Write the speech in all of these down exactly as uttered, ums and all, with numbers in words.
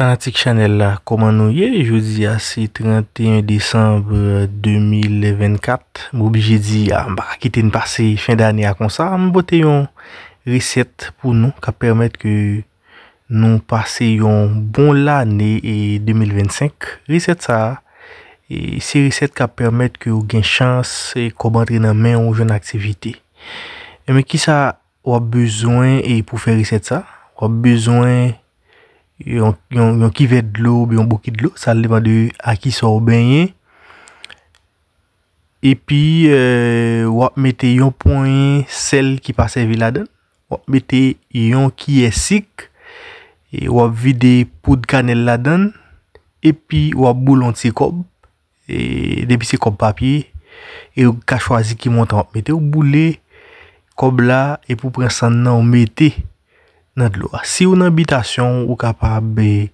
Fanatik chanèl la, kòman nou ye? Jodi a se trannteyen desanm de mil vennkat. M oblije di a, m pa ka kite n pase fen dane a konsa. M pote yon resèt pou nou k ap pèmèt ke nou pase yon bon lane e de mil vennsenk. Resèt sa a, e se resèt k ap pèmèt ke w gen chans e kòb antre nan men w, jwenn aktivite. Ebyen, kisa w ap bezwen e pou fè resèt sa? W ap bezwen yon, yon, yon kivè dlo oubyen yon bokit dlo, sa depann de a kisa w benyen. Epi, eh, w ap mete yon ponyen sèl ki pa sèvi ladan l. W ap mete yon kiyè sik. E w ap vide poud kanèl ladan l. Epi w ap boule yon ti kòb. E depi se kòb papye, e w ka chwazi ki montan w ap mete, w boule kòb la, epi w pran sann nan, w mete nan dlo a. Si w nan bitasyon, ou kapab, e,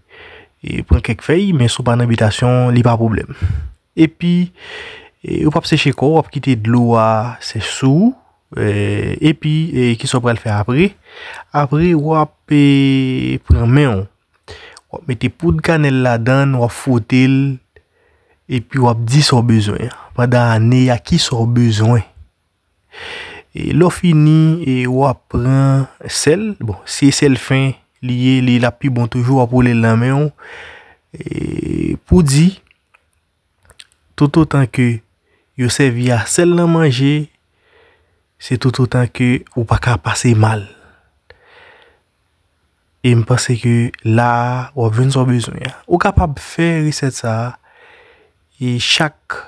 e, pran kèk fèy, men si w pa nan bitasyon, li pa pwoblèm. Epi, e, ou p ap seche kò w, w ap kite dlo a sèch sou ou, e, epi, e, kisa w pral fè apre? Apre, w ap, e, pran men w. W ap mete poud kanèl ladan l, w ap fwote l, epi w ap di sa w bezwen an. Pandan ane a, kisa w bezwen? E lè w fini, e w ap pran sèl. Bon, si e sèl fen li ye, li, l ap pi bon toujou, w ap woule l nan men w. E pou di, toutotan ke yo sèvi a sèl nan manje, se toutotan ke ou pa ka pase mal. E m panse ke la a, w ap jwenn sa w bezwen an. Ou kapab fè resèt sa a, e chak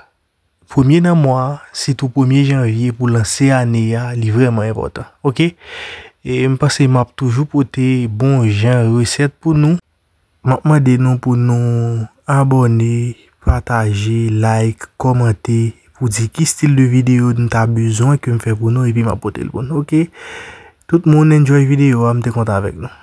premye nan mwa a, sitou premye janvye pou lanse ane a, li vrèman enpòtan. Oke? E m panse m ap toujou pote bon jan resèt pou nou. M ap mande nou pou nou abòne, pataje, like, kòmante, pou di ki stil de videyo nou ta bezwen ke m fè pou nou, epi m ap pote l pou nou, oke? Tout moun enjoy videyo a, m te kontan avèk nou.